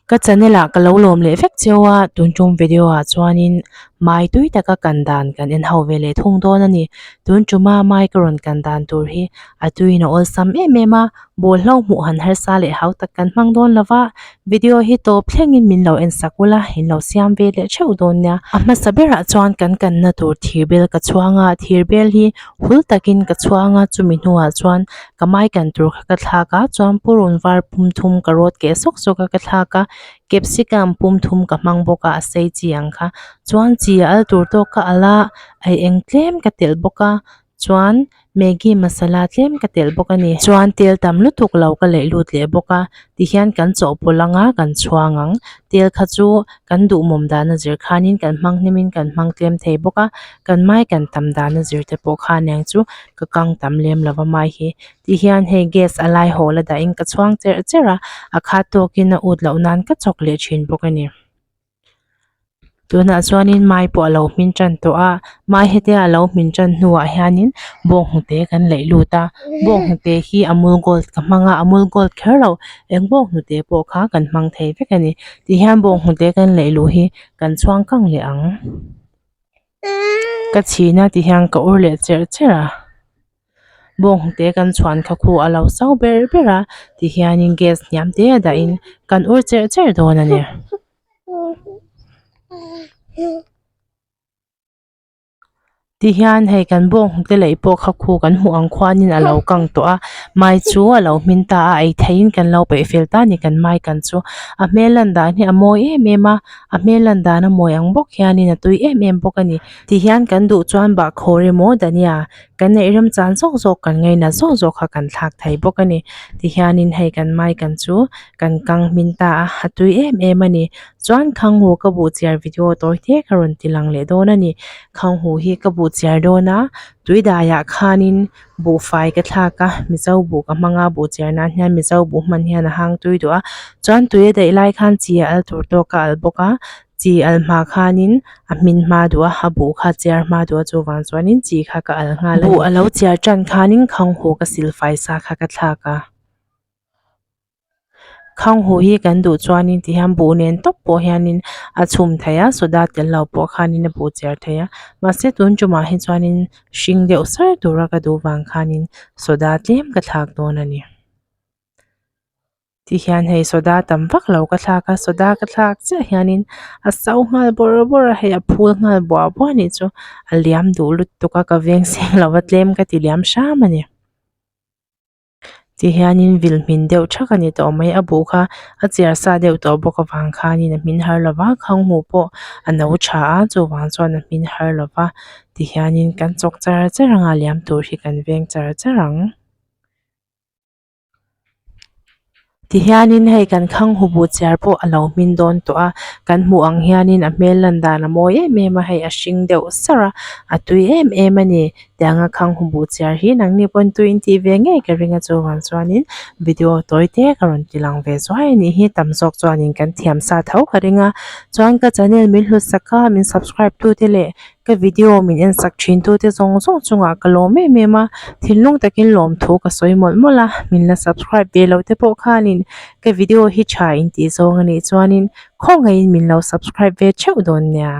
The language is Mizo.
Ka channel ah ka lo lawm leh vek cheu a, tun tum video ah chuanin mai tui taka kan dan kan en ho ve leh thung dawn a ni. Tun tuma mai ka rawn kan dan tur hi a tuiin a awlsam em em a, bawlhlo hmuh han harsa leh hau tak kan hmang dawn lo va, video hi tawp thlengin min lo en sak ula, in lo siam ve leh theuh dawn nia. A hmasa berah chuan kan kanna tur thirbel ka chhuang a, thirbel hi hul takin ka chhuang a, chumi hnuah chuan Ka mai kan tur kha ka thlak a chuan purun var pum thum ka rawt keh sawk sawk a ka thlak a capsicum pum thum ka hmang bawk a a sei chi ang kha chuan chi a al tur tawk ka al a ei eng tlem ka telh bawk a chuan maggi masala tlem ka telh bawk a ni chuan tel tam lutuk lo ka leih lut leh bawk a tihian kan chawhpawlh ang a kan chhuang ang tel kha chu kan duhmawm dan a zir khanin kan hmang hnem in kan hmang tlem thei bawk a kan mai kan tam dan a zir te pawh khan eng chu. Ka kang tam lem lo va mai hi tihian hei gas a lai hawl a dahin ka chhuang cherh cherh a a khat tawkin a ut loh nan ka chawk leh thin bawk a ni. Tunah chuanin mai pawh a lo hmin tan tawh a mai hetia a lo hmin tan hnuah hianin bawnghnute kan leih lut a bawnghnute hi amul gold ka hmang a amul gold kher lo eng bawnghnute pawh kha kan hmang thei vek a ni tihian bawnghnute kan leih luh hi kan chhuang kang leh ang. Ka chhin a ti hian ka ur leh cherh cherh a bawnghnute kan chhuan kha khu a lo so ber ber a ti hianin gas hniam te a dahin kan ur cherh cherh dawn a ni. Ti hian hei kan bawnghnute leh pawh kha khu kan hmuh ang khuanin a lo kang tawh a mai chu a lo hmin ta a ei theihin kan lo peih fel ta a ni kan mai kan chu a hmel lan dan hi a mawi em em a. A hmel lan dan a mawi ang bawk hianin a tui em em bawk a ni. Tihian kan duh chuan bahkhawr emaw dania kan neih remchan zawk zawk kan ngaina zawk zawk kha kan thlak thei bawk a ni. Tihianin hei kan mai kan chu kan kang hmin ta a, a tui em em a ni. Chuan khanghu ka buh chiar video tawi te ka rawn ti lang leh dawn a ni. Khanghu hi ka buh chiar dawn a, tui daiah khanin Buhfai ka thlak a, Mizo buh ka hmang a, buh chiar nan hian Mizo buh hman hian a hang tui duh a, chuan tui a daih lai khan chi a al tur tawk a al bawk a, chi al hma khanin a hmin hma duh a, a buh kha chiar hma duh a chuvang chuanin chi kha ka al nghal a ni. Buh a lo chiar tan khanin khanghu ka silfai sa kha ka thlak a. Khanghu hi kan duh chuanin ti hian buh nen tawp pawh hianin a chhum thei a soda tel lo pawh khanin a buh chiar thei a mahse tun tumah hi chuanin hring deuh sar tura ka duh vang khanin soda tlem ka thlak dawn a ni tihian hei soda tam vak lo ka thlak a soda ka thlak chiah hianin a so nghal bawrh bawrh a hei a phul nghal buah buah a nih chu a liam duh lutuk a ka veng seng lo va tlem ka ti liam hram a ni. Ti hianin vil hmin deuh thak a ni tawh mai a buh kha a chiar sa deuh tawh bawk avang khanin a hmin har lo va khanghu pawh a no tha a chuvang chuan a hmin har lo va ti hianin kan chawk char char anga liam tur hi kan veng char char ang. Ti hianin hei kan khanghu buh chiar pawh a lo hmin dawn tawh a kan hmuh ang hianin a hmel lan dan a mawi em em a hei a hring deuh sarh a a tui em em a ni. Tianga khanghu buh chiar hi nangni pawn tui in tih ve ngei ka ring a chuvang chuanin video tawi te ka rawn ti lang ve zuai a nih hi tam zawk chuanin kan thiam sa tho ka ring a chuan ka channel min hlut sak a min subscribe tu te leh ka video min en sak thin tu te zawng zawng chungah ka lawm em em a thinlung takin lawmthu ka sawi mawlh mawlh a min la subscribe ve lo te pawh khanin ka video hi tha in tih zawng a nih chuanin khawngaihin min lo subscribe ve theuh dawn nia.